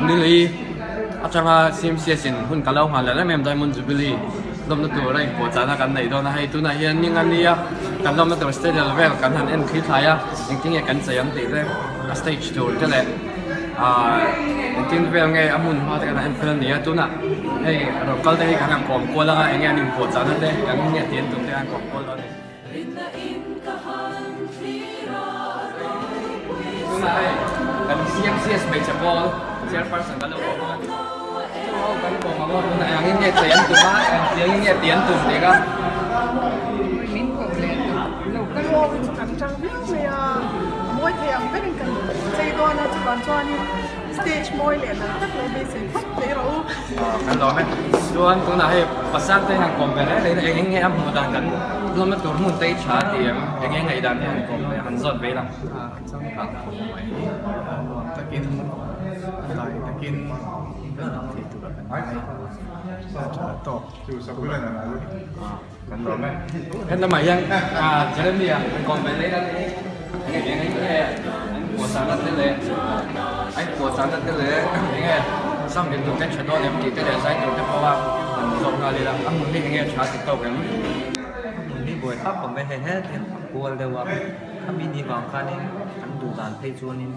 Nili atanga CMCS in hun ka lo nghal leh em em Diamond Jubilee lawmna tur a inpuahchahna kan neih dawn a, hei tunah hian ni nga nia kan lawmna tur stadium vel kan han en thli thlai a, engtin nge kan chei ang tih te a stage tur te leh ahh engtin vel nge a hmun hma te kan han en fel a ni a, tunah hei rawn kal te hi kan han kawm kual anga enge an inpuahchahna te kan nge tih an tum te an kawm kual dawn a ni. Tunah hei kan CMCS hmeichhe pawl chairperson kan lo kawm a, chu ho kan kawm ang aw tunah engangin nge chei an tum a, engtiangin nge tih an tum tih kha. Min kawm leh lo kal Aw chu kan tang viau mai a, a mawi thei ang berin kan chei dawn a, chuvang chuanin stage mawi leh nalh tak lo beisei phawt mai rawh u. Kan lawm e. Chuan tunah hei pasal te han kawm ve reng reng eng eng nge a hmuh dan kan lawmna tur hmun te hi tha ti em? Eng eng ngaihdan te han kawm ve han zawt ve ila. A changkang khawp mai. Nuam takin dai takin kan hmang thei tur a kan ngai. A tha tawk. Kan lawm e. He lamah hian Jeremy a han kawm ve leh ila ni. Eng eng eng nge an puahchahna te leh an puahchahna te leh eng nge sam rin tur te tha dawn em tih te leh zai tur te pawh a han zawk nghal ila a hmun hi eng nge tha ti tawk em? A hmun hi buai thlak awm e hei he a kual deuh a khami ni vang khanin an duh dan phei chuanin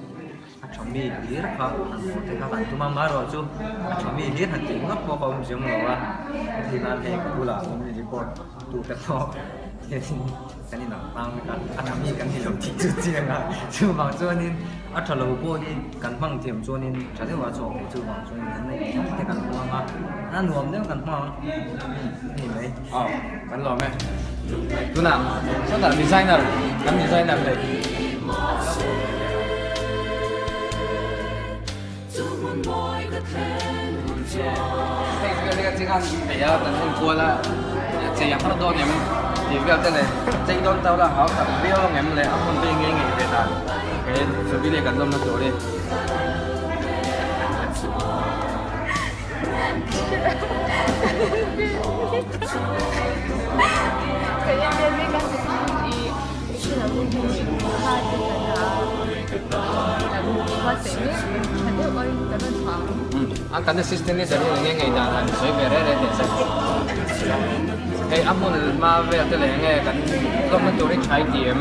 A tha mi hlir kha han hmuh te kha kan tum a, amaherawh chu a tha mi hlir han tih ngawt pawh ka awm zem lo a, heti nan hei ka bulah awm ni report tu te pawh hianin kan inang tlang vek a, a tha mi kan ni lo tih chu chiang a, chuvang chuanin a tha lo pawh hi kan hmang thiam chuanin tha deuhah chhuak thei chuvang chuanin kan neih ang te kan hmang a, a nuam deuh kan hmang a ni mai. Aw kan lawm e, tunah sawtah designer kan designer hei. Stage vel hi a ching a han inpeih a kan en kual a chei a har dawn em tih vel te leh chei dawn tau la hau tak viau ang em leh a hmun te hi ngei ngei ve dan he Jubilee kan lawmna tur hi. An kan assistant leader hi enge ngei dan han sawi ve reng reng teh se. Hei a hmun hma vel te leh enge kan hlawkna tur hi tha i ti em?